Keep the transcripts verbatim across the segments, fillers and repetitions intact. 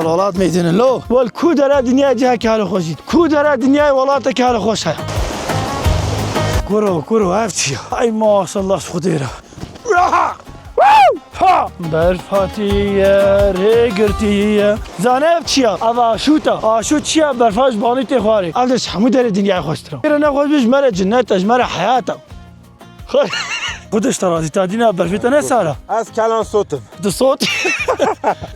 Welat meyzînin lo. Wel ku dera dinyayê cihekî hale xweş ît. Ku dera dinyayê welatekî hale xweş heye. Kuro, kuro, ev çi ya? Ay maşallah ji Xwedê re. Ha! Berf hatiye, rê girtiye. Zane ev çi ya? Ev aşût e. Aşût çi ya? Berfa ji banî tê xwarê. Ev de ji hemû derê dinyayê xweştir e. Pêre nexweş bî ji me re cinnet e, ji me re heyat e. Xwedê ji te razî, ta dîna berfê te ne sar e. Ez kelan sotim. Tu sot.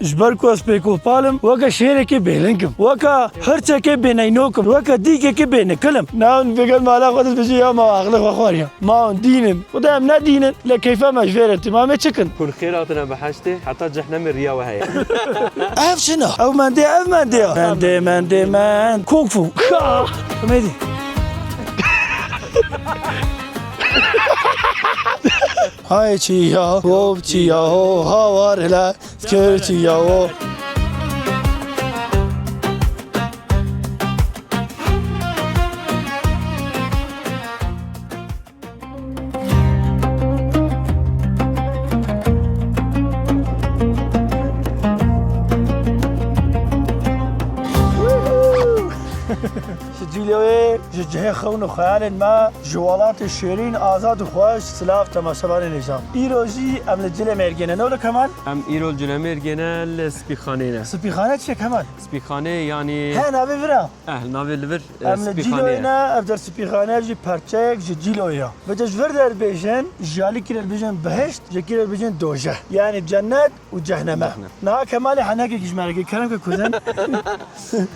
Ji ber ku ez pêkopal im, weke şêrekê bêling im, weke hirçekê bêneynok im, weke dîgekê bênikil im. Na hûn vêgel mala xwe dibêjin ya ma aqilê xwe xwariya. Ma hûn dîn in. Xwedê em ne dîn in, lê keyfa me ji vê re tê. Ma em ê çi kin? Hûn xêr hatine behiştê, heta cehnemê riya we heye. Ev çi ne? Ew mendê, ev mendê ya. Mendê, mendê, mend. Kung fu. Ka! Hemêdî. Hay çiya, hop çiya, ho, hawar hele, sker çiya, ho. Ji Cîloyê, ji cihê xewn û xeyalên me, ji welatê şêrîn, azad û xweş, silav temaşevanên hêja. Îro jî em li Cilê Mêrgê ne, ne wilo Kemal? Em îro li Cilê Mêrgê ne, li Spîxanê ne. Spîxane çi ye Kemal? Spîxanê yanî He, navê vir e? Eh, navê li vir, e, Em li Spîxanê Cîloyê ye. Ne, ev der Spîxane, ev jî perçeyek ji Cîloyê ye. Vêca ji vir der dibêjin, ji alîkî re dibêjin bihişt, ji alîkî re dibêjin doje. Yanî cennet û cehneme. Cehnem. Niha Kemalê henekekî ji me re kir. Kerem ke kuzen.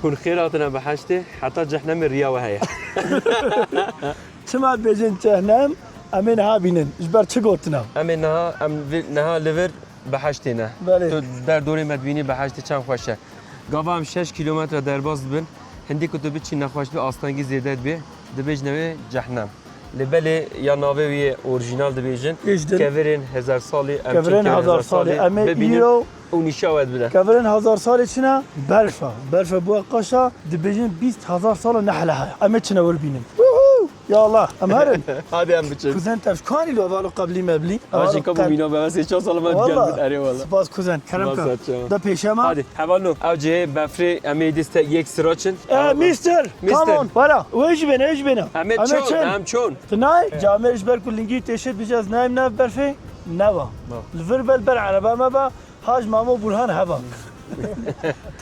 Hûn xêr hatine behiştê, heta cehnemê riya we heye. Çima dibêjin cehnem? Em ê niha bînin. Ji ber çi gotina? Em ê niha, em vê, niha li vir behiştê ne. Belê. Tu derdorê me dibînî behiştê çend xweş e. Gava em şeş kîlometre derbas dibin, hindî ku tu biçî nexweş bi astengî zêde dibe, dibêjine wê cehnem. Lê belê ya navê wî yê orîjînal dibêjin, Êjdin. Kevirên hezar salî, em Kevirên çi kevirên hezar hezar salî, salî em ê bibînin îro û nîşa we dibine. Kevirên hezar salê çi ne? Berf e. Berf e bûye qaşa, dibêjin bîst hezar sal e ne hele heye. Em ê çine wir bînin. Woohoo! Ya Allah, em herin. Hadi em biçin. Kuzen te ji ku anî lo, valo qeblî meblî? Ava jî Valo kabû qeb- mîna be, ez ê çar sala me Walla, digel bin, erê walla. Spas kuzen, kerem Spas ke. Serçe. Da pêşe me. Hadi, hevalno, ew cihê befrê em ê dîste yek sira çin. Eh, Heval- mister, Mister. Come on, wala, wê jî bêne, wê jî bêne. Em ê Em ê çon, çin. Em çon. Tu nayê? Camêr ji ber ku lingî têşê dibêje ez nayêm nav berfê, neva. Ba. Li vir ber, ber ereba me ba, Haj Mamo Burhan heva.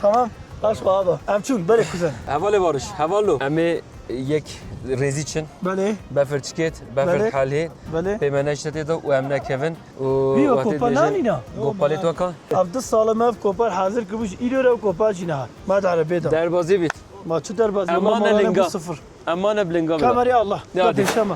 Tamam. Haj Baba. Em çûn, berê kuzen. Hevalê Barış, hevalno. Em ê yek rêzî çin. Belê. Befir çikêt, befir Belê. Halê. Belê. Peymenaj te tê de û em nekevin. Û Bîyo, wextê kopa dibêjin nanîna. Gopalê tu ka? Ev du sala me ev kopar hazir kiribû, ji îro re ew kopar jî nehat. Ma di erebê de. Derbazî bît. Ma çi derbazî? Em Ma mane moralê linga. Bû sifir. Em mane bi linga bide. Kameraya Allah. Ya Da hadi. Pêşe me.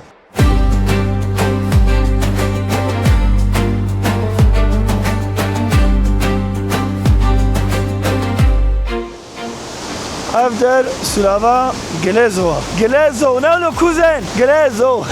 Ev der sulava Gilêzo e. Gilêzo, ne wilo kuzen? Gilêzo.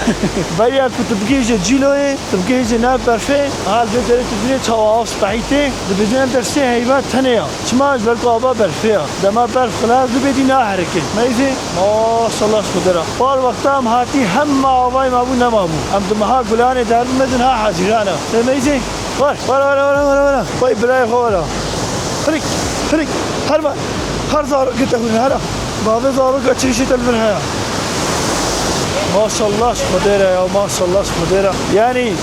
Beriya ku tu bigihîje Cîloyê, tu bigihîje nav berfê, ha li vê derê tu dibînî çawa av spehî tê, dibêjin ev der sê heyva tenê ya. Çima? Ji ber ku ava berfê ya. Dema berf xilas bibê dî naherike. Meyzê, maşallah ji Xwedê re. Par wexta em hatî hema avayê mabû nemabû. Em di meha gulanê derbimedin ha hezîran e. Lê meyzê, were, were, were. Vay birayê xwe were. Hirik, hirik. Her me, her zarokê te hûn hera. Bavê zaroka çêşê te li vir heye. Maşallah ji Xwedê re ya, maşallah ji Xwedê re. Yanî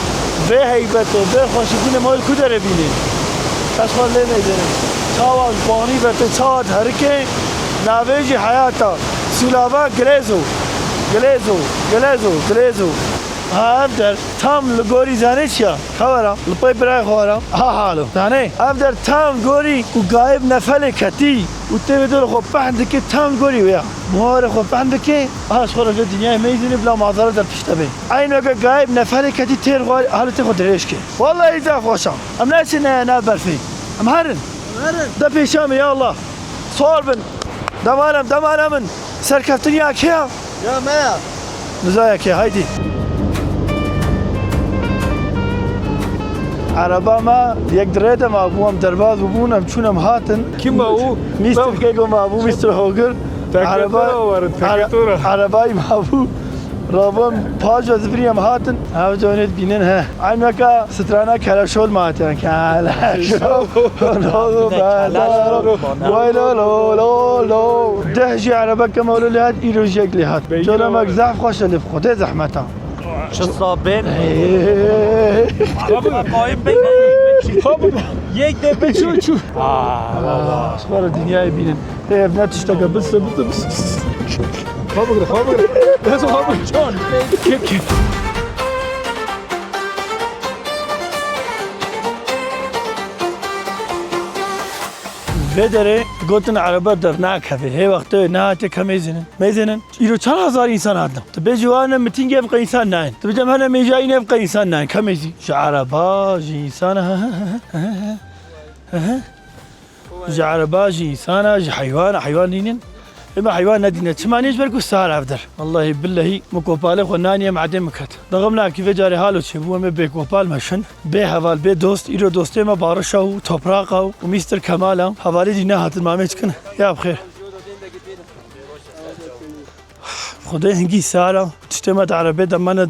vê heybetê, vê xweşikî nema li ku derê bînî? Ez xwe lê neyzêrim. Çawa ji banî ve tê, çawa diherike, navê jî heyata. Sulava Gilêzo. Gilêzo, Gilêzo, Gilêzo. Ha, ev der tam li gorî zanê çi ya? Xewera, li pey birayê xwe wera. Ha halo. Zanê, ev der tam gorî ku gayib nefelê ketî û tê vê dorê xwe pehn dike, tam gorî wê ya. Muha were xwe pehn dike, ha ji xwe re vê dinyayê meyzînê bila mazara der pişte bê. Eyn weke gayib nefelê ketî têr xwe, halê tê xwe dirêj ke. Wallahî zaf xweş e. Em neçin ne nav berfê. Em herin. Em herin. De pêşa me ya Allah. Sor bin. Demalem, demalem min. Serkeftin ya kê ya? Ya me ya. Nizaya kê, haydi. Araba me yek dirê de mabû, em derbaz bûbûn, em çûn em hatin. Kim mabû? Mister Keko mabû, Mister Hogir. Araba, ara-, arabayî mabû. Rabon pajo zivirî em hatin. Ev conê dibînin he. Eyneka strana keleşol ma hatiye. Keleşol. Lo, lo, lo, lo, lo. Way lo, lo, lo, lo. Deh jî erebek kema lo lê hat, îro jî yek lê hat. Colemek zehf xweş e lê bi Xwedê zehmet e. Çi sabên? Hey. Qayim bey, yek de biçû. Çû, çû. Aa, Allah. Ji xwe re dinyayê bînin. Ev ne tişteke bise, bise, bise. Xwe bigire, xwe bigire. Ez xwe bigire. Çon. Kek, kek. Vê derê gotin erebe dernakeve. Hê wextê nehatiye kemêzînin. Mêzînin. Îro çar hezar însan hatin. Tu bêjî wane mitîngê ev qey însan nayên. Tu bêjî em hene mêjayîn ev qey însan nayên. Kemêzî. Ji ereba, ji însana. Ji ereba, ji însana, ji heywana, heywan dînin. Ema heywan nedîne. Çima nê ji ber ku sar ev der. Wellahî billehî min kopalê xwe nanî em edê min ket. Dixim nakî vê carê halo çêbû em ê bêkopal meşin. Bê heval, bê dost. Îro dostê me Barişa û Topraqa û, û Mîster Kemala. Hevalê dî nehatin mamê çikin. Ya bi xêr. Xwedê hingî sar e. Tiştê me di erebê de mane.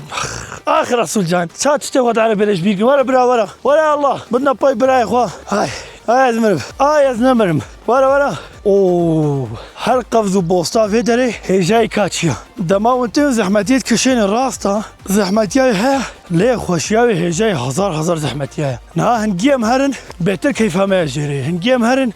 Ax Resûl can. Ça tiştê xwe di erebê de ji bîr kir. Were bira were. Were Allah. Bidine pay birayê xwe. Ay. Ay ez mirim. Ay ez nemirim. Were were. Oo. Her qevz û bosta vê derê hêjayî kaçiya. Dema hûn tên zehmetiyê dikişêne rast e. Zehmetiya wê heye. Lê xweşiya wê hêjayî hezar hezar zehmetiya ye. Niha hingî em herin bêtir keyfa me ye jêrê. Hingî em herin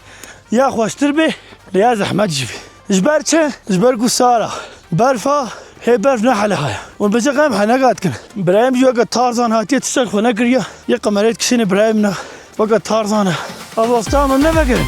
ya xweştir bê. Lê ya zehmet jî bî. Ji ber çi? Ji ber ku sar e. Berf e, hê berf ne heleha ye. Hûn bêjin em heneka dikin. Birayê min jî weke Tarzan hatiye tiştek xwe nekiriye. Yê qemerê dikişîne birayê min e. Weke Tarzan e. Ev asta min nevegerin.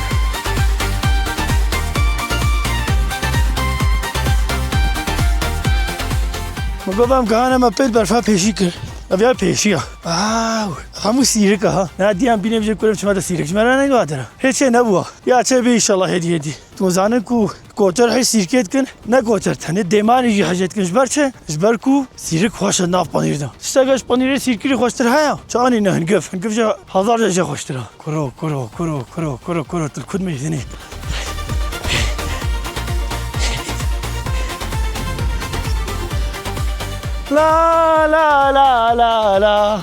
Min got em gihane me pêl berfa pêşî kir. Ev ya pêşî ye. Aw, hemû sîrik e ha. Na diyan bînê bijê kurê çima de sîrik. Ji me re neyno adera. Hê çê nebû. Ya çê bî înşallah hêdî hêdî. Tu zanin ku koçer hej sîrkê dikin, ne koçer tenê, dêmanê jî hejê dikin. Ji ber çi? Ji ber ku sîrik xweş e nav panîr de. Tişteke ji panîrê sîrkirî xweştir heye? Çi anîne hingiv? Hingiv jî hezar jê xweştir e. Kuro, kuro, kuro, kuro, kuro, kuro, tu li ku dimêjînî? La, la, la, la, la.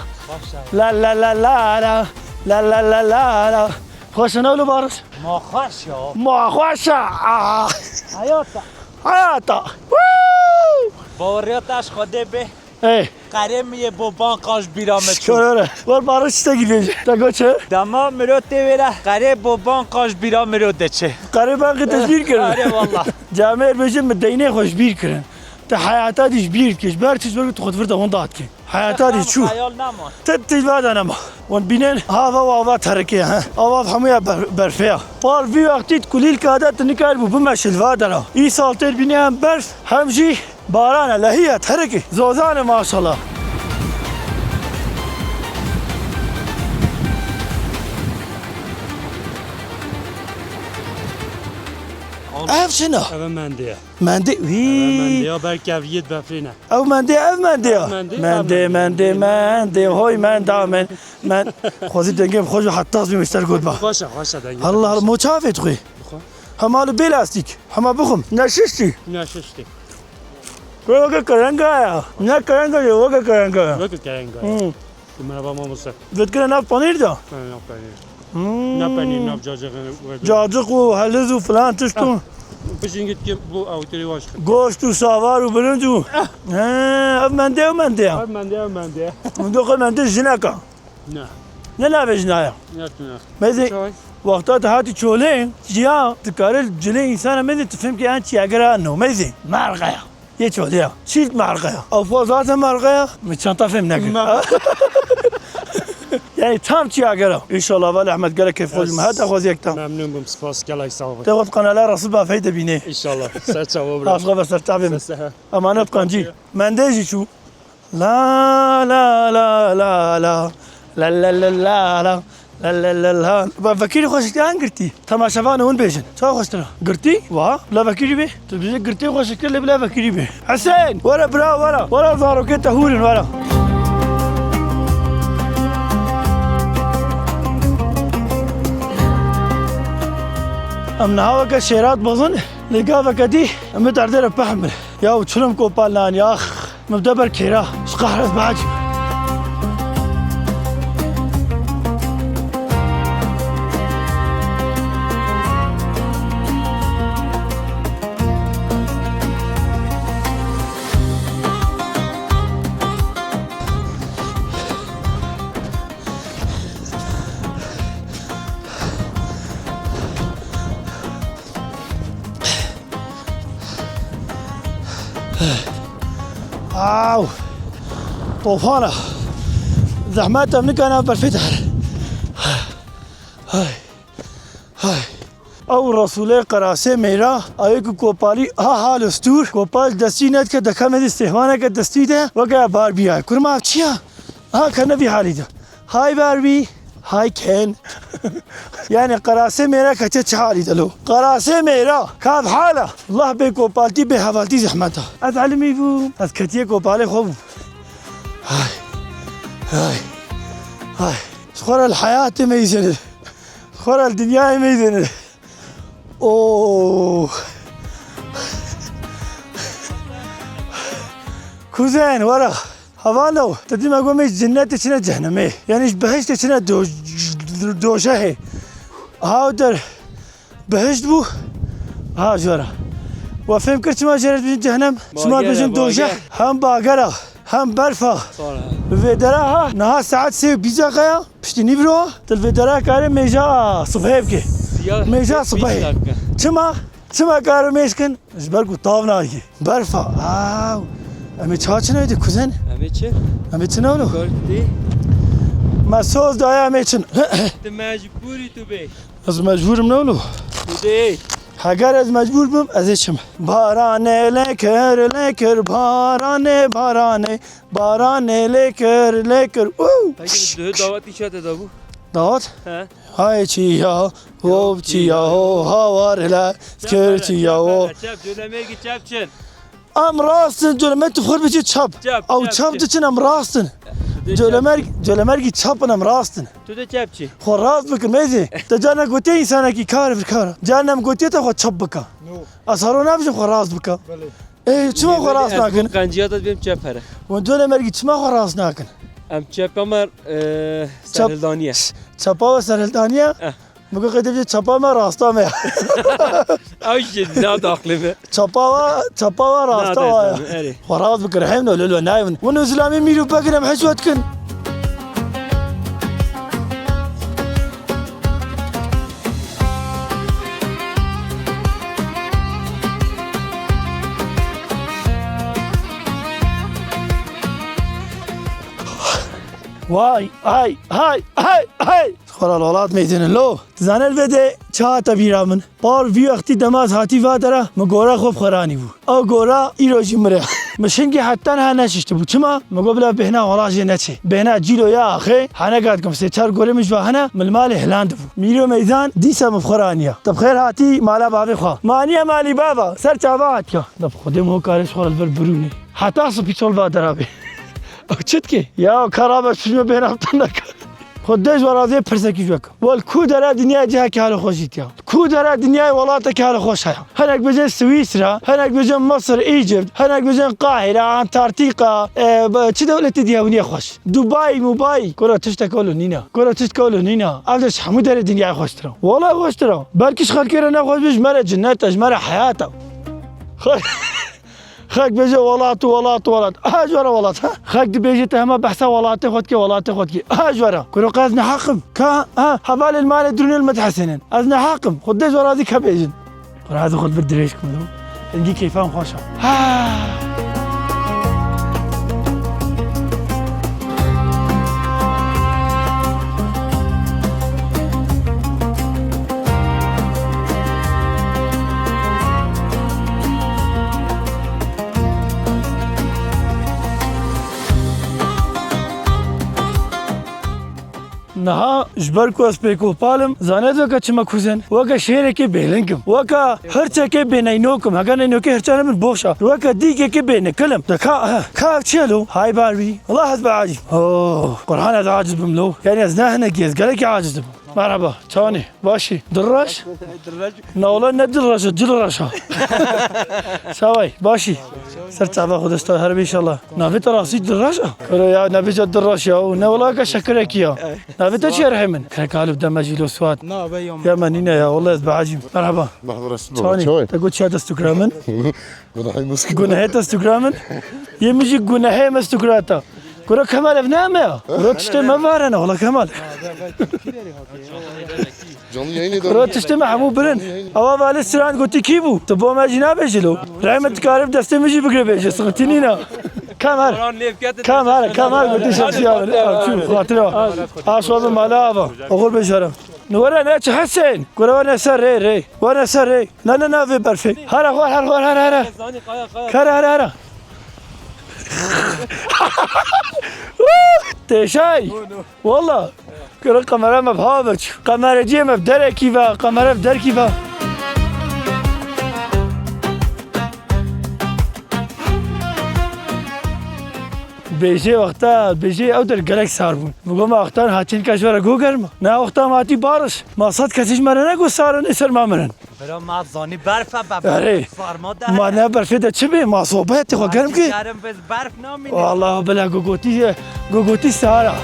La, la, la, la, la. La, la, la, la, la. Xweş e ne wilo Baris? Ma xweş ya. Ma xweş e. Ah. Hayata. Hayata. Woo! Baweriya te ji Xwedê bê. Ey. Qerê min yê boban qaj bîra me çû. Şikore. Wer Baris tiştekî bêje. Te got çi? Dema miro tê wê re qerê boban qaj bîra miro de çi. Qerê ben qî te ji bîr kirin. Are wallah. Camêr bêjin min deynê xwe ji bîr kirin. Te heyata dî ji bîr dikî. Ji ber çi? Ji ber ku tu xwe di vir de winda dikî. Heyata dî çû. Xeyal nema. Te tê vada nema. Wan bînên hava û ava terikê he. Ava hemûya ber-, berfê ya. Par vî wextî di kulîlka de tu nikaribû bimeşî li va dera. Îsal tê bînê hem berf hem jî baran e, lehî ye, terikê. Zozan e maşallah. Ev çi ne? Ev mendê ye. Mendê, wî. Ev mendê ya, belkî ev yê di befrê ne. Ew mendê, ev mendê ya. Mendê, mendê, mendê, mendê, hoy menda men. Men, xwezî dengê min xweş û heta zî mişter got ba. Xweş e, xweş e dengê. Allah Allah, mo çavê dixwî. Bixwe. Hema li bê lastîk. Hema bixwim. Ne şiştî. Ne şiştî. Weke kerenga ya. Ne kerenga ya, weke kerenga ya. Weke kerenga ya. Hmm. Merhaba mamoste. Vetkire nav panîr da? Ha, nav panîr. Hmm. Nav panîr, nav cacık. Cacık û heliz û filan tişt û. Ah. Pişingit ki bu avtiri var. Goşt û savar û birinc û. Ah. He, ev mendê, ev mendê ya. Ev mendê, ev mendê. Min doxê mendê jineka. Ne. Ne navê jina ya? Ne tune. Mezê, çay. Wexta te hatî çolê, ciya, dikare cilê însana mezê, tu fêm ke yan çiyagera no, mezê, merqa ya. Yê çolê ya. Çîlt merqa ya. Ew xwe zaten merqa ya. Min çanta fêm nekir. Me- Yani tam çiyagera. Înşallah, vale Ehmed, gelek keyf xweş. Ez heta xweziyek tam. Memnun bûm, spas, gelek sağ ol. Te xwe kanala Rasul Bafey de bînê. Înşallah. Ser çava bira. Rast xwe be ser çavê min. Ser seha. Emanet kancî. Mendê jî çû. La, la, la, la, la. La, la, la, la, la. La, la, la, la. Ba, vekirî xweşiktiyan girtî. Temaşevanê hûn bêjin. Ça xweştir e? Girtî? Wa, bila vekirî bê. Tu bêjî girtî xweşiktir lê bila vekirî bê. Hesên, were bira, were. Were zarokê te hûr in, were. Em niha weke şêrat bozin, lê gaveke dî em ê derdê re pehmir. Ya û çilim kopal nan, yax. Min bide ber kêra, ji qehra ez behecî. Aw! Tofana! Zehmet em nikane berfê dihere. Hay! Hay! Ew Resûlê qerasê mêra, ew ê ku kopalî ha hal û stûr, kopal destî nedike, dikeme dî sêhwaneke destî de, weke ya Barbie ya. Kurma ev çi ya? Ha, kene vî halî de. Hay Barbie, hay Ken. Yani qerasê mêra ketiye çi halî de lo? Qerasê mêra, kav hala. Allah bê kopaltî, bê hevaltî zehmet a. Ez elimî bûm, ez ketiye kopalê xwe bûm. Hay, hay, hay. Ji xwe re li heyatê meyzêne. Ji xwe re li dinyayê meyzêne. Oo. Kuzen, were. Hevalno, te dî me got me ji cinnetê çine cehnemê. Yani ji behiştê çine do-, dojehê. Ha der behişt bû. Ha jora. Wa fêm kir çima jê re dibêjin cehnem? Çima dibêjin dojeh? Hem bagera, hem berfa. Bi vê dera ha, niha saet sê û bîst deqe ya. Piştî nîvro, tu li vê dera karê mêja sibhê bike. Mêja sibhê. Çima? Çima kare mêj kin? Ji ber ku tav nayê. Berfa. Aw. Em ê çawa çin ewdî kuzen? Em ê çi? Em ê çin ewlo? Kar dê. Me soz daye em ê çin. Tu mecbûrî tu bê. Ez mecbûr im newlo. Tu dê. Heger ez mecbûr bim, ez ê çim. Baranê lê kir, lê kir, baranê, baranê. Baranê lê kir, lê kir. Û! Peki, duhê dawetî çi te dabû? Dawet? He. Hay çiya, ho çiya, ho hawar la, kir çiya, ho. Çep, Colemêrgî çep çin. Em rast in, Colemêrg tu xwe biçî çep. Çep, ew çep, çep çin. Diçin em rast in. Colemêrg, Colemêrgî çep in, em rast in. Tu de çep çi? Xwe rast bikin, mêzê. Te carna gotiye însanekî kar vir kara. Carna em gotiye te xwe çep bika. No. Ez haro nabijim xwe rast bika. Belê. Ê, çima xwe rast nakin? Qenciya te dibêm çep here. Wan Colemêrgî çima xwe rast nakin? Em çepa me, e, serhildaniye. Çepa we serhildaniye? Eh. Min got qey dibêje çepa me rasta me ya. Ew jî ne daxlê me. Çepa we, çepa we rasta we ya. Erê. Xwe rast bikir, hemno lilo nayvin. Wan zilamê mîrû pekin em hişwet kin. Vay, ay, hay, hay, hay. Xora li welat meyzêne lo. Dizane li vê de çi hate bîra min? Par vî wextî dema ez hatî va dera, min gora xwe bi xwe ranî bû. Ew gora îro jî mire. Min şingî heta niha neşiştibû. Çima? Min got bila bêhna welat jê neçê. Bêhna cîlo ya axê, hene gat kim sê çar gorê min ji va hene, min li malê hilandibû. Mîro meyzan dîsa min bi xwe raniya. Te bi xêr hatî mala bavê xwe. Maniye malî bava, ser çava hatiya. Da bi xwedê min ho karê ji xwe re li vir birûnê. Heta sipî çol va dera bê. Ew çi dike? Ya kara be, çûçme bêhna bi te neke. Xwedê ji we razê pirsekî ji we kim. We li ku dera dinyayê cihekî hala xweş jîtiya? Li ku dera dinyayê welatekî hala xweş heye? Hinek bêjin Swîsra, hinek bêjin Misir, Îcipt, hinek bêjin Qahîre, Antarktîka, e, be, çi dewletê diye hûn ye xweş? Dubai, Mubai. Kura tiştek wilo nîna. Kura tiştek wilo nîna. Ev de ji hemû derê dinyayê xweştir e. Wela xweştir e. Belkî ji xelkê re nexweş be, ji me re cinnet e, ji me re heyat e. Xelk bêje welat û welat û welat. Aha ji we re welat, ha? Xelk dibêje te hema behsa welatê xwe dike, welatê xwe dike. Aha ji we re. Kuro qey ez neheq im? Ka, ha, hevalên malê dirûnê li me dihesênin. Ez neheq im. Xwedê ji we razî ke bêjin. Kuro ez xwe li vir dirêj kim. Hingî keyfa min xweş e. Ha! Niha ji ber ku ez pêkopal im, zanê weke çima kuzen? Weke şêrekê bêhling im. Weke hirçekê bêneynok im. Heger neynokê hirça nebin, boş e. Weke dîgekê bênikil im. De ka, ka ev çi ye lo? Hay Barbie. Wela ez be aciz. Oh, Qur'an ez aciz bim lo. Yani ez ne hinekî, ez gelekî aciz bim. Merhaba, çawanî? Başî? Dirraş? Dirraş. Na wala ne dirraş e, cilraş ha. Çaway, başî? Ser çava xwe desta her be inşallah. Navê te rastî dirraş a? Kuro ya, navê ca dirraş ya. Ne wala ka şekirekî ya. Navê te çi ye rehê min? Kire kalib deme jî lo swat. Na, be yom. Ya me nîne ya, wala ez behecîm. Merhaba. Merhaba Resul baba, çawanî? Çawanî? Te got çiya destûkira min? Gunehê mist. Gunehê destûkira min? Yê min jî gunehê mistûkira te. Kuro Kemal ev ne me ya? Kuro tiştê me varene, wala Kemal. Canlı yayın ediyorum. Kuro tiştê me hemû birin. Ewa valê Siran gotî kî bû? Tu bo me jî nabêjî lo. Rehmet dikarib destê min jî bigire bêje, sıkıntı nîne. Kemal. Kemal, Kemal gotî şemsiya min. Ev çû, xatirê wa. Aşwa bi mala ava. Oxir bêjara. Were ne çi Hesen? Kuro were ser rê, rê. Were ser rê. Na, na, na, vê berfê. Hara xwar, hara xwar, hara, hara. Kara, hara, hara. Têşay. Wala. Kira kamera me biha biç. Kamereciyê me bi derekî ve, kamera bi derkî ve. Bêjê wexta, bêjê ew der gelek sar bûn. Bi goma wextan hatîn ke ji we re go germ e. Ne wexta me hatî bariş. Ma sed kesî ji me re negot sar in, ê ser me mirin. Bira, ma zanî berf e be. Erê. Sarma de. Ma ne berfê de çi bê? Ma sobe tê xwe germ kê. Germ biz berf namîne. Wallah bila gogotî, gogotî sara.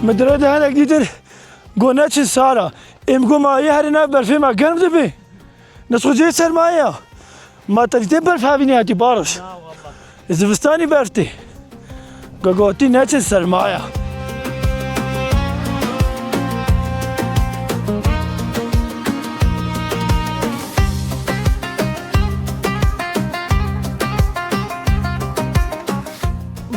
Min dire de hinek dîtir go neçin sara. Êm go ma yê herê nav berfê ma germ dibe. Nisxucê sermaye ya. Ma te dîtê berf havînê hatî bariş? Na, wallah. Zivistanî berf tê. Gogotî neçin sermaye ya.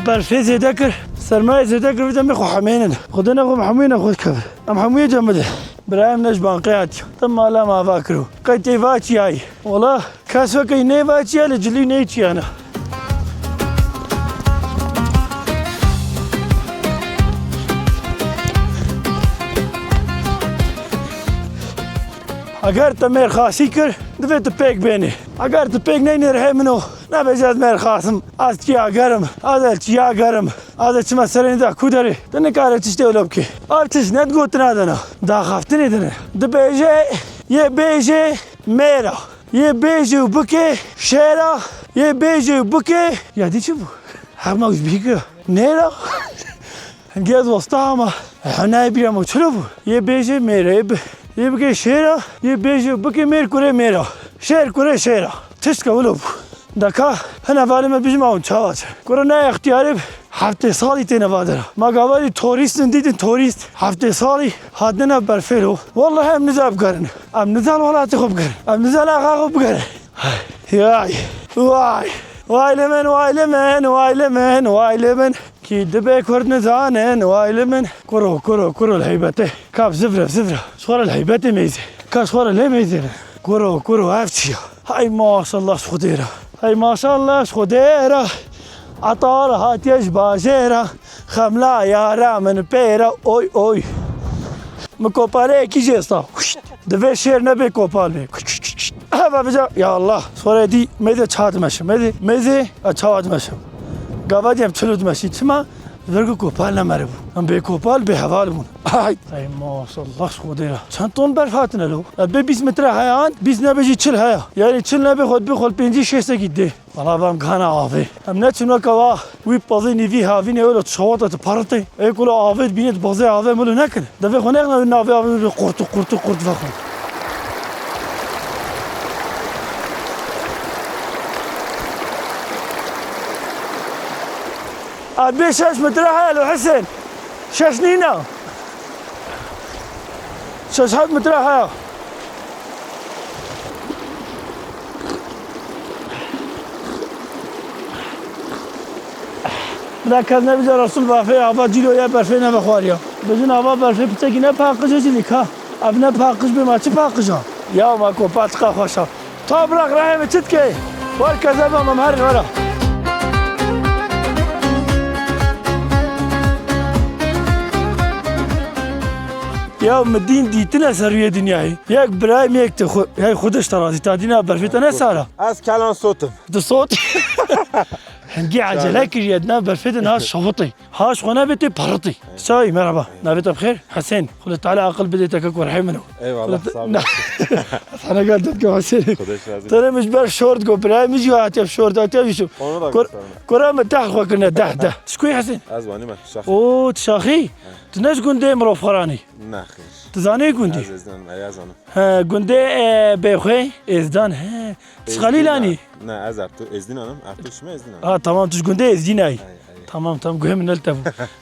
Berfê zêde kir, sermaye zêde kir, vê demê xwe hemênin. Xwedê nexwe hemûyê nexwe kevir. Em hemûyê cem bide. Birayê min ne ji banqê hatiye. Te mala me ava kiro. Qey tê va çiyayî? Wala kes weke nê va çiya li cilî nê çiyana. Eger te mêrxasî kir, divê tu pêk bênî. Eger tu pêk neynî rihê min o, nebêje ez mêrxas im, ez çiya gerim, ez el çiya gerim. Ade çima serê nida ku derê? Tu nikare tiştê wilo bikê. Ev tişt ne di gotina de ne. Daxaftinê de ne. Dibêje, yê bêjê mêra. Yê bêjê û bikê şêra. Yê bêjê û bikê. Ya dî çi bû? Hema wî bîkira. Nêra. Hingê ez westa ama. Henayê bîra me çilo bû. Yê bêjê mêra. Yê bi-, yê bikê şêra. Yê bêjê û bikê mêr kurê mêra. Şêr kurê şêra. Tiştka wilo bû. Deka, hene valê me bijim ew çawa çi. Kuro ne extiyarê bi heftê salî têne va dera. Ma gava dî torîstin dîtin torîst. Heftê salî hatine nav berfê lo. Wallahî em niza bigerin. Em niza li welatê xwe bigerin. Em niza li axa xwe bigerin. Yay. Vay. Vay li min, vay li min, vay li min, vay li min. Kî dibe kurd nizanin, vay li min. Kuro, kuro, kuro li heybetê. Kap zivre, zivre. Ji xwe re li heybetê meyzê. Ka ji xwe re lê meyzê ne. Kuro, kuro, ev çi ya? Hay maşallah ji Xwedê re. Hay maşallah ji Xwedê re. Etar hatiye ji bajê re. Xemla yara min pê re. Oy, oy. Min kopaleyekî jê sta. Huşt. Divê şêr nebê kopal bê. Heva bica. Ya Allah. Sonra dî mêzê çawa dimeşim. Mêzê, mêzê, e, çawa dimeşim. Gava diyem çilo dimeşî. Çima? Ji ber ku kopal nemeribû. Em bê kopal, bê heval bûn. Ay. Ay maşallah ji Xwedê re. Çend ton berf hatine lo? E, bê bîst metre heye an, bîst nebe jî çil heye. Yani çil nebe xwe dibê xwe li pêncî şêstekî dê. Valla bam gana avê. Em neçin weke wa wî pezê nîvî havînê wilo çawata tu parite. Ê ku lo avê dibîne tu pezê avê milo nekin. Devê xwe nexne wê navê avê wilo qurt qurt qurt vexwe. A bê şeş metre heye lo Hesen. Şeş nîne. Şeş heft metre heye. Bila kes nebêje Resul bafê ava cîlo ye berfê nebe xwariya. Bêjin ava berfê piçekî ne paqij e jî lîka. Ev ne paqij bê ma çi paqij a? Ya ma ko paçqa xweş a. Ta biraq rehê min çi dike? Wer kezeba me herin wera. Ya min dîn dîtine ser rûyê dinyayê. Yek birayê min yek te xwe, hey Xwedê ji te razî, ta dîna berfê te ne sara. Ez kelan sotim. Tu sot? Hingî ecele kiriye, di nav berfê de niha şewitî. Ha ji xwe nebê tê peritî. Çawa yî, merheba. Navê te bi xêr? Hesên. Xwedê Teala aqil bidê te keko rehê min o. Eyvallah, sağ ol. Sana gel dedim ki Hesên. Xwedê şazî. Tere min ji ber şort go, birayê min jî hatiye şort, hatiye jî. Onu da Kur-, gösterme. Kura min deh xwe kirine, deh, deh. Tu ji ku yî Hesên? Ez Wanî me, Şaxî. Oo, tu Şaxî? Tu ne ji gundê Mirovxweranî? Nexêr. Tu zanî gundî? Ez Êzdinan, ez zanim. He, gundê, e, Bêxwê, Êzdan, he. Tu ji Xelîlanî? Ne, ez Ertu-, Êzdînan im. Ertuş me Êzdînan. Ha, tamam, tu ji gundê Êzdînayî. Ay, ay. Tamam, tamam, guhê min ne li te bû.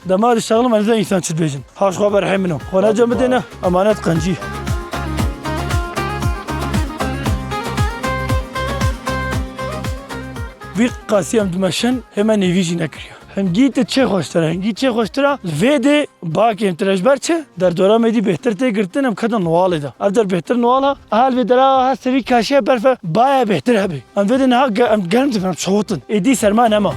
Dema dişexlim, ez ne însan çi dibêjin. Ha, ji xwe berhê min o. Xwe necem bidêne, emanet qencî. Vî qasî em dimeşin, hê me nêvî jî nekiriye. Hingî tu çê xweştir e, hingî çê xweştir e. Li vê dê bakê em tire ji ber çi? Derdora me dî bêhtir tê girtin, em ketin Niwalê de. Ev der bêhtir Niwal e. Aha li vê dera ha serî kaşiye berf e, baya bêhtir hebe. Em vê dê niha ge-, em germ dibin, em şewitin. Êdî serma nema.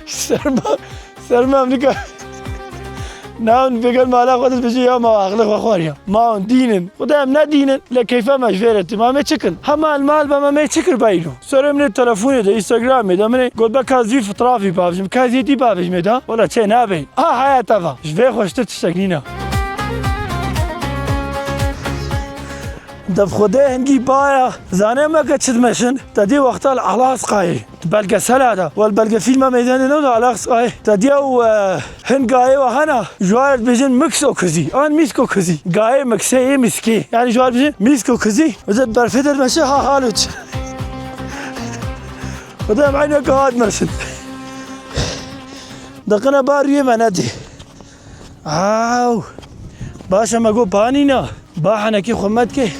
Serma, serma em nika. Na hûn bêgel mala xwe dibêjin ya ma aqilê xwe xwariya. Ma hûn dîn in. Xuda em ne dîn in. Lê keyfa me ji vê re tê. Ma em ê çi kin? Hema li mal be, em ê çi kir beyno? Serê min ê telefonê de, Instagramê de min ê got beka ez vî fotoğrafî bavêjim, ka ez yê dî bavêjimê de. Wela çê nabe. Ha, heyata va. Ji vê xweştir tiştek nîne. Def Xwedê hingî baya. Zanê me ke çi dimeşin? Te dî wexta li Alaskayê. Di belgesela de. Wel belgefîlma meydanê ne de Alaskayê. Te diya û, e, hin gayê we hena. Ji wan re dibêjin Mixo kizî. An Mîsko kizî. Gayê miksê yê mîskê. Yani ji wan re dibêjin Mîsko kizî. Weze berfê de dimeşe ha halo çi. Weze em eyneke ha dimeşin. Deqine bar riyê me nedî. Aw. Baş e me got panîna. Ba henekî xwe me dike.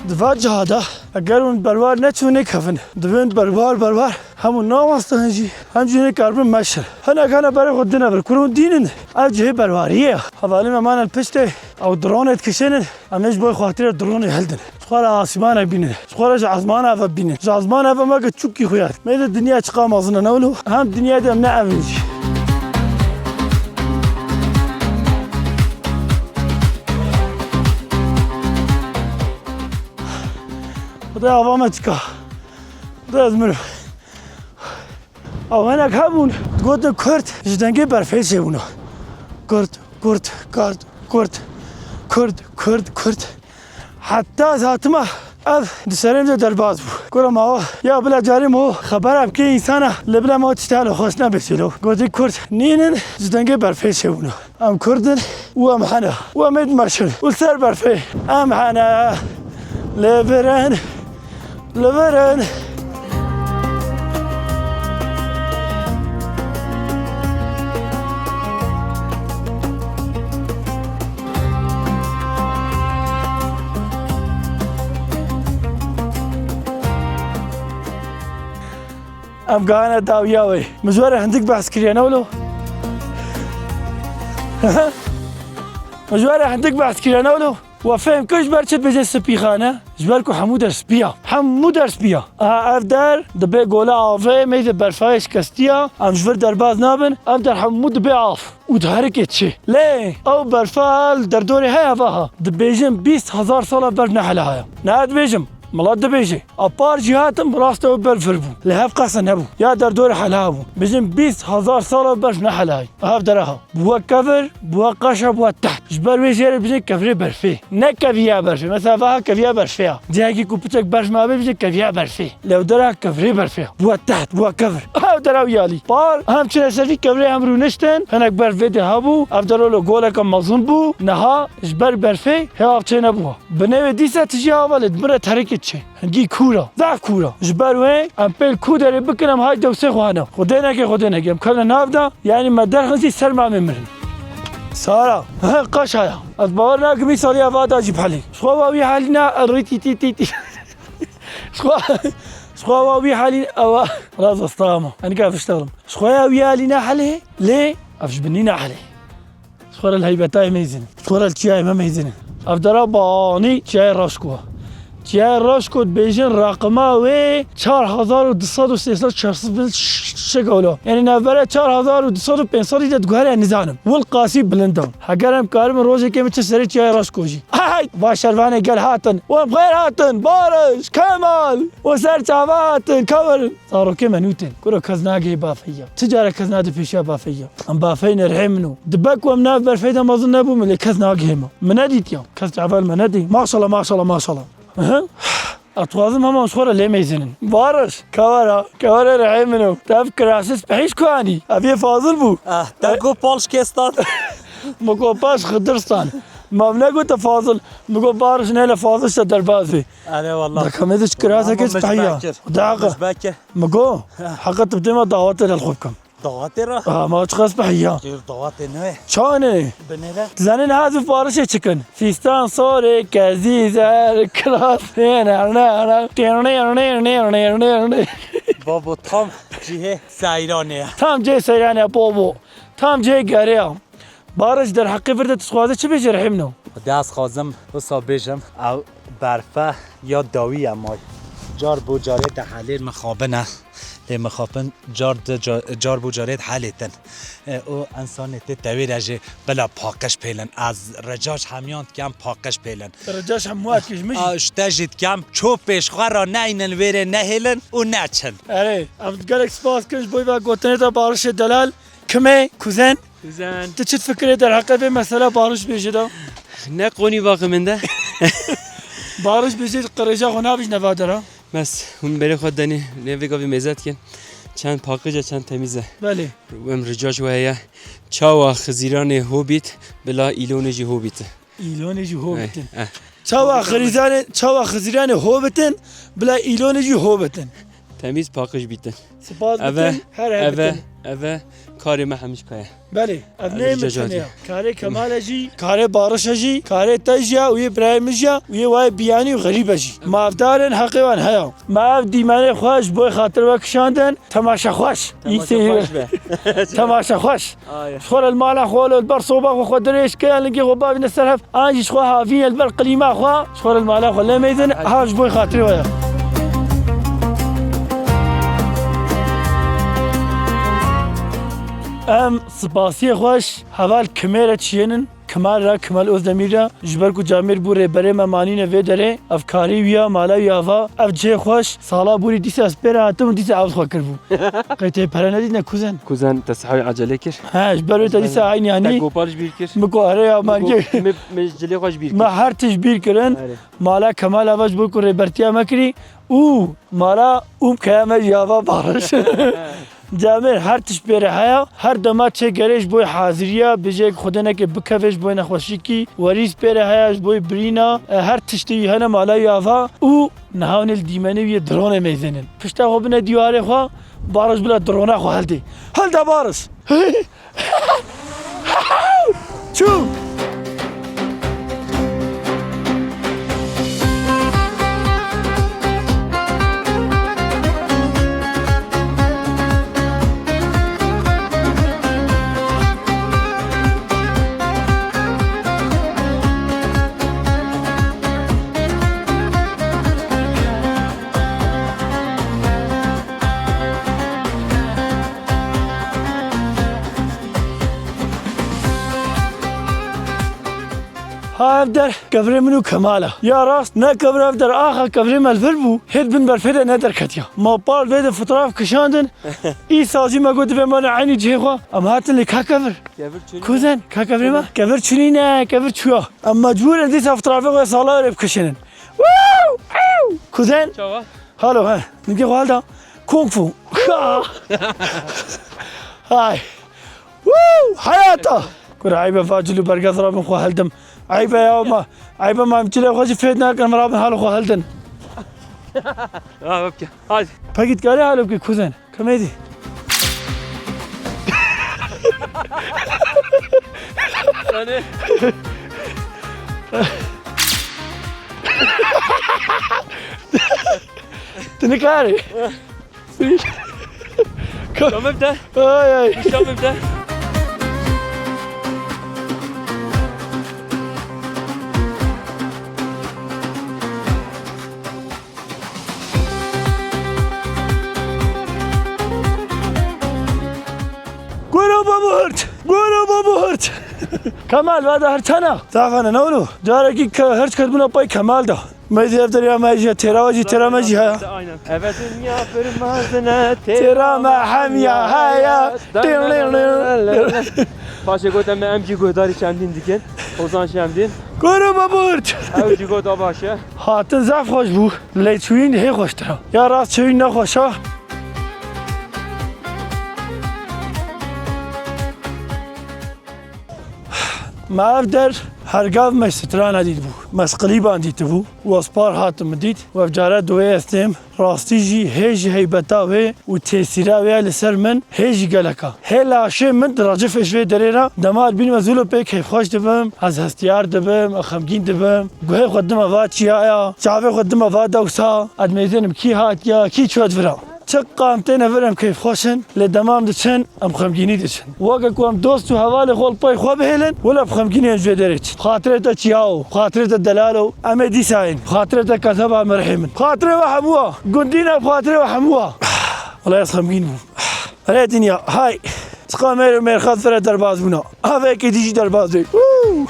Di va ciha de, eger hûn berwar neçûn nêkevin. Divên berwar, berwar. Hem hûn nawastin jî, hem jî hûn ê karibin meşin. Hinek hene berê xwe dine vir. Kur hûn dînin. Ev cihê berwariyê ye. Hevalên me mane li piştê. Ew dronê dikişênin. Em ê ji bo xatirê dronê hildin. Ji xwe re asîmanek bînin. Ji xwe re ji ezmana ve bînin. Ji ezmana ve me ke çûkî xuyar. Me de dinya çiqa mezin e, ne wilo? Hem dinya de em ne evin jî. Xuda ava me çika. Xuda ez mirim. Ew hinek hebûn, gotin Kurd ji dengê berfê çêbûne. Kurd, Kurd, Kurd, Kurd, Kurd, Kurd, Kurd. Heta ez hatime, ev di serê min de derbas bû. Kura mawa, ya bila carê mo xebera bikê însana, lê bila ma tişta li xweş nebê sêlo. Gotî Kurd nînin, ji dengê berfê çêbûne. Em Kurd in û em hene. Û em ê dimeşin. Û li ser berfê. Em hene. Li vir in. Li vir in. Em gahane dawiya wê. Min ji we re hindik behs kiriye, ne wilo? Min ji we re hindik behs kiriye, ne wilo? We fêm kir ji ber çi dibêje spîxane? Ji ber ku hemû der spî ya. Hemû der spî ya. Aha, ev der dibe gola avê, meyze berfayê şikestiya. Em ji vir derbas nabin. Ev der hemû dibe av. Û diherike çi? Lê ew berfa li derdorê heye vaha. Dibêjin bîst hezar sala berf nehela heye. Ne dibêjim. Milet dibêje, a par jî hatim, bi rast ew berf vir bû. Li hev qasa nebû. Ya derdorê hela bû. Bijin bîst hezar sala berf nehelay. Ev dera ha. Bûwe kevir, bûwe qaşa, bûwe teht. Ji ber wê jê re bijin kevirê berfê. Ne keviya berfê. Mesela vaha keviya berfê ya. Cihekî ku piçek berf mabe bijin keviya berfê. Lew dera kevirê berfê ya. Bûwe teht, bûwe kevir. Ev dera wî alî. Par hem çine ser vî kevirê hem rûniştin. Hinek berf vê dê hebû. Ev dera lo goleke mezin bû. Niha ji ber berfê hê av çê nebû. Binê wê dîsa tijî ava lê dimire terikê çê. Hingî kûr e. Zaf kûr e. Ji ber wê em pêl kû derê bikin em hay dewsê xwe hene. Xwedê neke, Xwedê neke. Em kevne nav de, yanî me derxistî ser mamê mirin. Sara. He, qaşa ya. Ez bawer nakim î saliya va da jî bihelî. Ji xwe wa wî halî na rî tî tî tî tî. Ji xwe, ji xwe wa wî halî ewa. Raz estama. Enika fiştalim. Ji xwe ya wî halî na helê, lê ev ji binî na helê. Ji xwe re li heybetayê meyzin. Ji xwe re li çiyayê me meyzin. Ev dera banî çiyayê Raşko. Çiyayê Raşko dibêjin raqima wê çar hezar û du sed û sê sed çar sed bin ş-, ş-, şekewlo. Yanî navbera çar hezar û du sed û pênc sed de diguhere nizanim. Wil qasî bilind e. Heger em karibin rojekê min çi serê Çiyayê Raşko jî. Ay! Va şervanê gel hatin. Wan xêr hatin. Barış, Kemal. Û ser çava hatin. Kevirin. Zarokê me nûtin. Kuro kes nagihê bafeya. Çi care kes nade pêşiya bafeya. Em bafeyne rihê min o. Dibe ku em nav berfeyda mezin nebûme lê kes nagihê me. Min nedîtiya. Kes çava li me nedî. Maşallah, maşallah, maşallah. Hı hı. Ez dixwazim hema ji xwe re lê meyzînin. Barış, kewera, kewera rihê min o. Tev kirasî spehî ji ku anî? Ev yê Fazil bû. Ah, te got pal şikestan. Min got paş Xidirstan. Ma min negote Fazil. Min got Barış nêle Fazil işte derbas bê. Erê wallah. Daka me de ji kiraseke Ama spehiya. Mişbekir. Daqa. Mişbekir. Min got, heqa tu bi dêma dawetê re li xwe bikim. Dawetê re? Ah, ma çiqas spehiya. Kêr dawetê ne. Çane. Binêre. Zanî niha ez û Barişê çikin. Fîstan sorê, kezî zer, kiras, ne, ne, ne, ne. Babo tam cihê seyranê ya. Tam cihê seyranê ya, babo. Tam cihê gerê ya. Barış derheqê vir de tu dixwaze çi bêje rihê min o? Xwedê ez xwazim wisa bêjim, ew berfe ya dawî ye may. Car bo carê dihelê mixabin e. Lê mixabin car di ca-, car bo carê dihelêtin. E, û ensanê tê tewê de jî bila paqij pêlin. Ez rica ji hemiyan dikem paqij pêlin. Rica ji hemû kij min jî. A, ji te jî dikem çopê ji xwe re neynin wêrê nehêlin û neçin. Erê, em gelek spas kin ji bo vê gotinê te Barişê delal. Kimê? Kuzen? Kuzen. Tu çi difikirî derheqê vê mesela Barış bêjê de? Ne qonî baqê min de. Barış bêjê qirêja xwe nabîjne va dera. Bes, hûn berê xwe denê, lê vê gavê mêze dikin. Çend paqij e, çend temîz e. Belê. Em rica ji we heye. Çawa Xizîranê Hobbit, bila îlonê jî Hobbit e. Îlonê jî Hobbit in. Eh, eh. Çawa Xizîranê, çawa Xizîranê Hobbit in, bila îlonê jî Hobbit in. Temîz paqij bîtin. Spas bikin, her her bitin. Eve, eve karê me hemî ji kaya. Belê, ev neyê min tenê ya. Karê Kemal e jî, karê Barış e jî, karê te jî ya, û yê birayê min jî ya, û yê wayê biyanî û xerîb e jî. Ma evdar in, heqê wan heya. Ma ev dîmenê xwe ji bo xatir we kişandin, temaşe xweş. Temaşe xweş be. Temaşe xweş. Aye. Ji xwe re li mala xwe, li ber soba xwe, xwe dirêj ke, yan lingê xwe bavîne ser hev, an jî ji xwe havîne li ber qilîma xwe, ji xwe re li mala xwe lê meydin, ha ji bo xatirê we ya. Em spasiyê xweş heval Kimê re çiyênin, Kimal re, Kimal Özdemir re, ji ber ku camêr bû rêberê me manîne vê derê, ev karî wî ya, mala wî ava, ev cihê xweş, sala bûrî dîsa ez pê re hatim û dîsa ew xwe kiribû. Qey tê pere nedîtine kuzen? Kuzen te sehayê ecelê kir. He, ji ber wê te dîsa eynî yanî. Te gopar ji bîr kir. Min ku here ya mergê. Me, me ji cilê xwe ji bîr kir. Me her tişt bîr kirin. Erê. Mala Kemal ava ji bo ku rêbertiya me kirî û mala ûm keye me ji ava Barış. Camêr her tişt pê re heye. Her dema çê gerê ji bo haziriya, bijê Xwedê neke bikeve ji bo nexweşîkî, werîs pê re heye ji bo birîna, e, her tiştê wî hene mala wî ava û Niha hûn ê li dîmenê wî yê dronê meyzênin. Pişta xwe bine dîwarê xwe, Barış bila drona xwe hildê. Hilde Barış! Çû! Ha ev der kevirê min û Kemal e. Ya rast ne kevir ev der axa kevirê me li vir bû. Hêt bin berfê de ne derketiya. Ma par vê de fotoğraf kişandin. Îsa jî me got divê me ne eynî cihê xwe. Em hatin lê ka kevir. Kevir çûnî. Kuzen, ka kevirê me? Kevir çûnî ne, kevir çûya. Em mecbûr in dîsa fotoğrafê xwe sala were bikişînin. Kuzen. Çawa? Halo, he. Ningê xwe helda. Kung fu. Hay. Woo! Heyata! Kur eybe va cilû bergez rabin xwe heldim. Eybe ya ma. Eybe ma em cilê xwe jî fêd nakin, rabin halo xwe heldin. Ha, bibke. Hadi. Pekî dikarî halo bikî kuzen. Kemêdî. Yani. Tu nikarî. Şamim de. Ay, ay. Şamim de. Kemal, vada her çana? Zafane, ne olu? Carekî ke-, her çi ket bûna pay Kemal da. Me zî ev derya me jî, têra we jî, têra me jî heye. Aynen. Evet, dünya bir mazine, têra me hemiya heye. Paşê got, em, em jî guhdarî çendîn dikin. Ozan Şemdîn. Koro me burt. Ew jî got, a baş e. Hatin zaf xweş bû. Lê çûyîn hê xweştir e. Ya rast çûyîn nexweş e. Me ev der her gav me strana dîtibû. Me qilîban dîtibû. Wespar hatim min dît. Û ev care duwê ez têm. Rastî jî hê ji heybeta wê û tesîra wê li ser min hê jî gelek e. Hê laşê min diracif ji vê derê re. Dema dibînim ez wilo pê keyfxweş dibim, ez hestiyar dibim, ez xemgîn dibim. Guhê xwe dime va çiyaya, çavê xwe dime va dewsa. Ez mêzênim kî hatiya, kî çû di vir e. Çiqan têne vir em keyfxweş in, lê dema em diçin, em xemgînî diçin. Weke ku em dost û hevalê xwe li pey xwe bihêlin, wila bi xemgînî em ji vê derê çin. Xatirê te çiya o, xatirê te delal o, em ê dîsa yên. Xatirê te kezeba me rihê min. Xatirê we hemû a. Gundî ne, xatirê we hemû a. Wela ez xemgîn bûm. Erê dinya, hay. Çiqa mêr û mêrxas vere derbaz bûna. Avê yekê dî jî derbaz bê. Wû!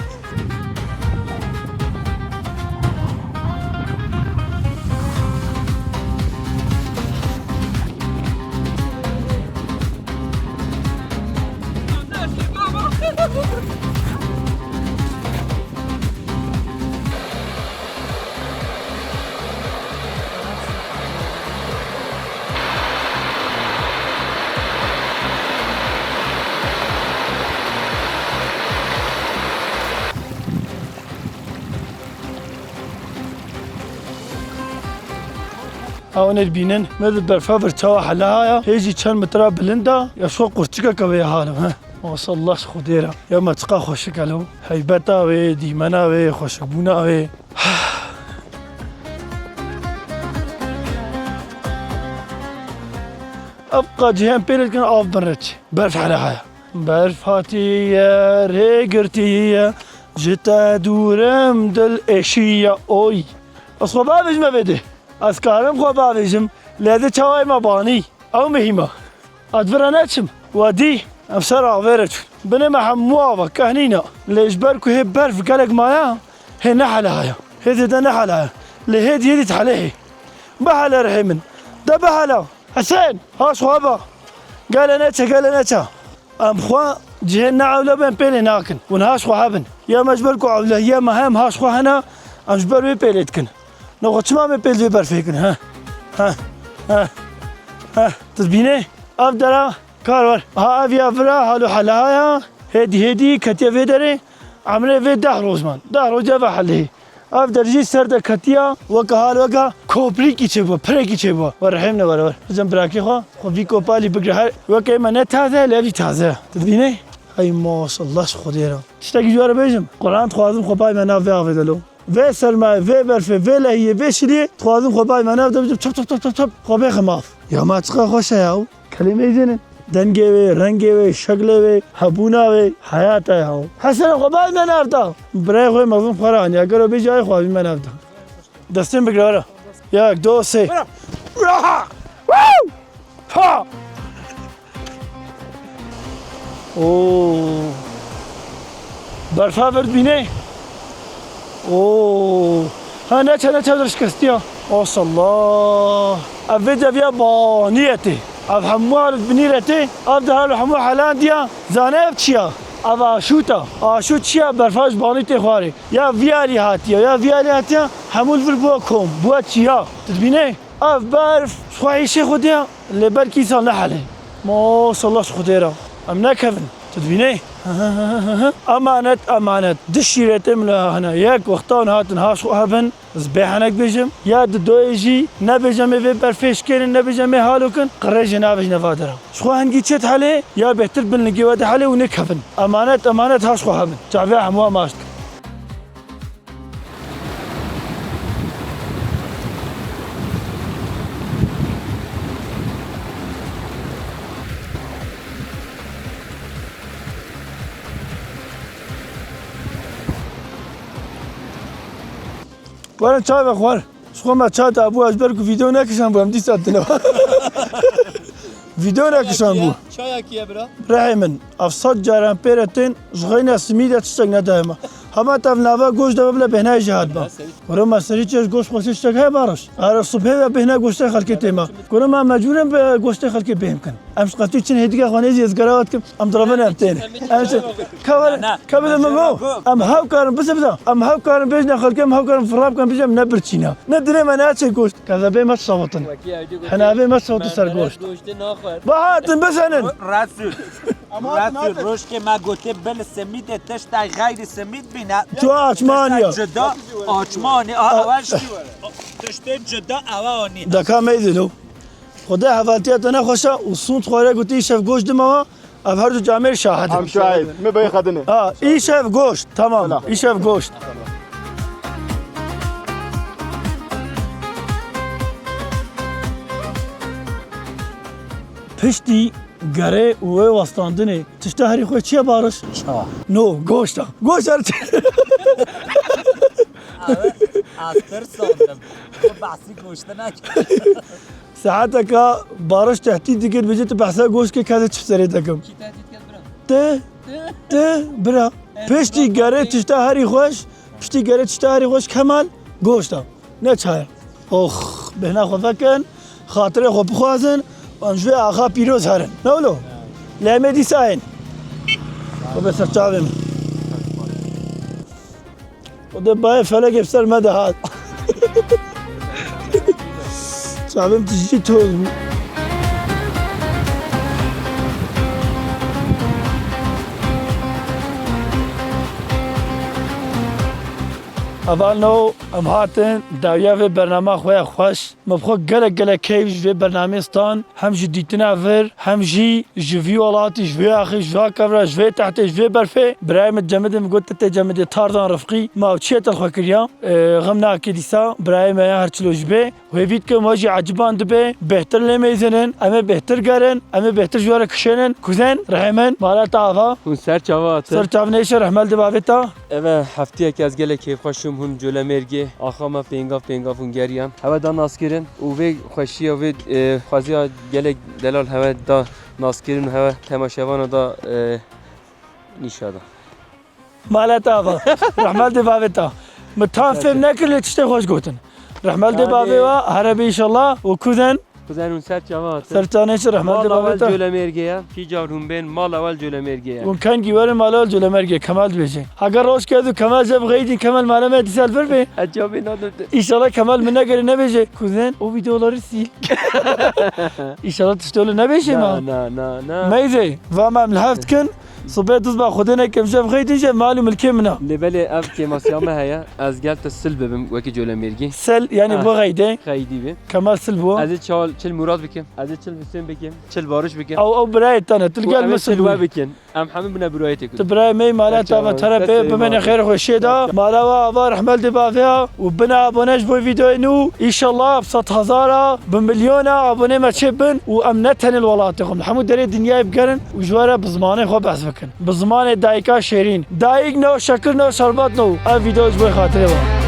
Ew nêr bînin, me di berfa vir çawa hela haya, hê jî çend metra bilind a, ya şo qurçikeke vê ya halim, he. Maşallah ji Xwedê re. Ya me çiqa xweşik e lo. Heybeta wê, dîmena wê, xweşikbûna wê. Ev qa cihên pê lê dikin av bin reç. Berf hele haya. Berf hatiye, rê girtiye, ji te dûr im dil êşiye oy. Ez xwe bavêjime vê dê. Ez karim xwe bavêjim, lê dê çawayê me banî. Ew mihîm e. Ez vir re neçim. We dî, em ser avê re çûn. Binê me hemû av e, kehnî ne. Lê ji ber ku hê berf gelek maye, hê nehele haya. Hê zêde nehele haya. Lê hê dî, hê dî dihelê hê. Bihele rihê min. De bihele. Hesên, haş xwe be. Gele neçe, gele neçe. Em xwe cihê ne ewle bên pêlê nakin. Hûn haş xwe hebin. Ya me ji ber ku ewlehiya me heye, em haş xwe hene, em ji ber wê pêlê dikin. No xwe çima me pêl vê berfê kin, he? He, he, he. Tu dibînê? Ev dera kar wer. Ha ev ya vira halo hela ya. Hêdî hêdî ketiye vê derê. Emrê vê deh roj man. Deh roj eve helê. Ev der jî ser de ketiya, weke hal weke koprîkî çêbû, pirekî çêbû. Wer rehêm ne wer wer. Bizin birakê xwe, xwe vî kopalî bigre her. Weke me ne taze, lê evî taze. Tu dibînê? Hey maşallah ji Xwedê re. Tiştekî ji we re bêjim. Quran dixwazim xwe pay me nav vê avê de lo. Vê sermayê, vê berfê, vê lehiyê, vê şiliyê dixwazim xwe pay me nav de bicim. Çap çap çap çap çap. Xwe bêxim av. Ya ma çiqa xweş e ya. Kelîmeyê zênin. Dengê wê, rengê wê, şeklê wê, hebûna wê, heyata ya. Hesene xwe bavê me nav da. Birayê xwe mezin xwe re aniya. Gero bêjî ayê xwe avî me nav da. Destên bigre were. Yek, do, sê. Bira. Bira. Woo! Ha! Oo. Berfa vir dibînê. Oo. Ha, neçe, neçe dir şikestiya. Maşallah. Ev vê deviya baniyetê. Ev hemû hal binîretê. Ev de hal hemû helandiya. Zane ev çiya? Ev aşût e. Aşût çiya? Berfa ji banî tê xwarê. Ya vî alî hatiye, ya vî alî hatiye. Hemû li vir bûye kom. Bûye çiya. Tu dibînê? Ev berf, ji xwe hêşê xwe diya. Lê belkî îsal nehelê. Maşallah ji Xwedê re. Em nekevin. Tu dibînê? Emanet, emanet. Du şîretê min hene. Yek wexta hûn hatin haş xwe hebin. Ez bê henek bêjim. Ya di doyê jî nebêje me vê berfê şikênin, nebêje me halo kin. Qirêjê navêjine va dera. Ji xwe hingî çêt helê, ya bêhtir bin lingê we de helê û nekevin. Emanet, emanet haş xwe hebin. Çavê hemû maç dikin. Werin çay vexwar. Ji xwe me çay dabû, ez ber ku vîdeo nekişan bû, em dîsa tine. Vîdeo nekişan bû. Çaya kiye bira? Birayê min, ev sed caran pê re tên, ji xeyna simî de tiştek nedaye me. Hema te ev nava goşt de bibile bêhnayê jê hatime. Kuro me serî çêj goşt xweşê tiştek heye Bariş. Are sibhê ve bêhna goştê xelkê tê me. Kuro me mecbûr in bi goştê xelkê bêhm kin. Em ji qetî çin hêdîka xwe nêzî ez gera we dikim, em direvin em tên. Em çi? Ka were, ka bide min go. Em hew karin, bise bide. Em hew karin bêjin xelkê, em hew karin firab kan bêjin em ne birçîna. Ne dilê me ne çê goşt. Kezebê me sawitin. Hinavê me sawitin ser goşt. Ba hatin bisenin. Resul. Resul, rojkê me gote bil simîdê tiştay xeyrî simîd bîne. Tu açmaniya. Cida, açmani, a, ew tiştê cida ew anî. Deka meyzilo. Xwedê hevaltiya te nexweşa û sûnd xware gotî şev goşt dima wa. Ev her du camêr şahid in. Em şahid. Me bê xedine. Ha, îşev goşt. Tamam. Îşev goşt. Piştî gerê û wê westandinê tişta herî xwe çi ye Bariş? Ça. No, goşt e. Goşt her çi. Abi, ez tirsandim. Tu behsî goştinek. Saeteka Bariş tehdît dikir, bêje tu behsa goşt kir, kesê çi serê dekim. Kî tehdît kir bira? Te, te, bira. Piştî gerê tişta herî xweş, piştî gerê tişta herî xweş Kemal goşt e. Ne çaya. Ox, bêhna xwe vekin, xatirê xwe bixwazin, an ji vê axa pîroz herin. Ne wilo? Lê em ê dîsa hên. Xwe be ser çavê min. Xwedê bayê felekê bi ser me de hat. Çavê min tijî toz bû. Hevalno, em hatin dawiya vê bernama xwe ya xweş. Me bi xwe gelek gelek keyf ji vê bernameyê stan. Hem ji dîtina vir, hem jî ji vî welatî, ji vê axê, ji vê kevra, ji vê tehtê, ji vê berfê. Birayê min Cemidê min got, tu tê Cemidê Tarzan Rifqî. Ma ew çi ye te li xwe kiriya? Ee, xem nake dîsa. Birayê me ya her çilo jî bê. Hêvî dikim we jî eciban dibe. Bêhtir lê mêzinin. Em ê bêhtir gerin. Em ê bêhtir ji we re kişênin. Kuzen, rehê min, mala te ava. Hûn ser çava hatin. Ser çav nêşe, rehmel de bavê te. Eve heftiyek ez gelek kêfxweş im hûn Colemêrgê. Axa me pêngav pêngav hûn geriyan. Hewe da naskirin û vê xweşiya, vê, e, xweziya gelek delal hewe da naskirin û hewe temaşevana da, e, nîşa da. Mala te ava. Rehmel de bavê te. Min tam fêm nekir lê tiştê xweş gotin. Rehmel de bavê we, here bê inşallah. Û kuzen. Kuzen hûn ser çava hatin. Ser çav nêşe, rehmel de bavê te. Mala wel Colemêrgê ye. Kî car hûn bên, mala wel Colemêrgê ye. Hûn kengî werin mala wel Colemêrgê, Kemal dibêje. Heger roj kez û Kemal jê bixeydîn, Kemal mala me dîsa li vir bê. Ez cevabê nadim te. Înşallah Kemal min negerê nebêje. Kuzen, o videoları sil. Înşallah tiştê wilo nebêje ma. Na, na, na, na. Meyzê, va me em li hev dikin. Sibê duz ba Xwedê nekim jê bixeydîn jê mal û milkê min a. Lê belê ev kêmasiya me heye. Ez gel te sil bibim wekî Colemêrgê. Sil, yani bu xeydê. Xeydî bi. Kemal sil bu. Ez ê çal, çil Murat bikim. Ez ê çil Hüseyin bikim. Çil Bariş bikim. Ew, ew birayê te ne. Tu gel me sil we bikin. Em hemî bine birayê te kut. Tu birayê me yî, mala te ava te re bê, bimene xêr xweşiyê de. Mala we ava rehmel de bavê ya. Û bine abone ji bo videoyê nû. Înşallah bi sed hezara, bi milyona abonê me çê bin. Û em ne tenê li welatê xwe, li hemû derê dinyayê bigerin û ji we re bi zimanê xwe behs bikin. Bi zimanê dayika şêrîn. Dayik no, şekir no, şerbat no. Ev video ji bo xatirê we.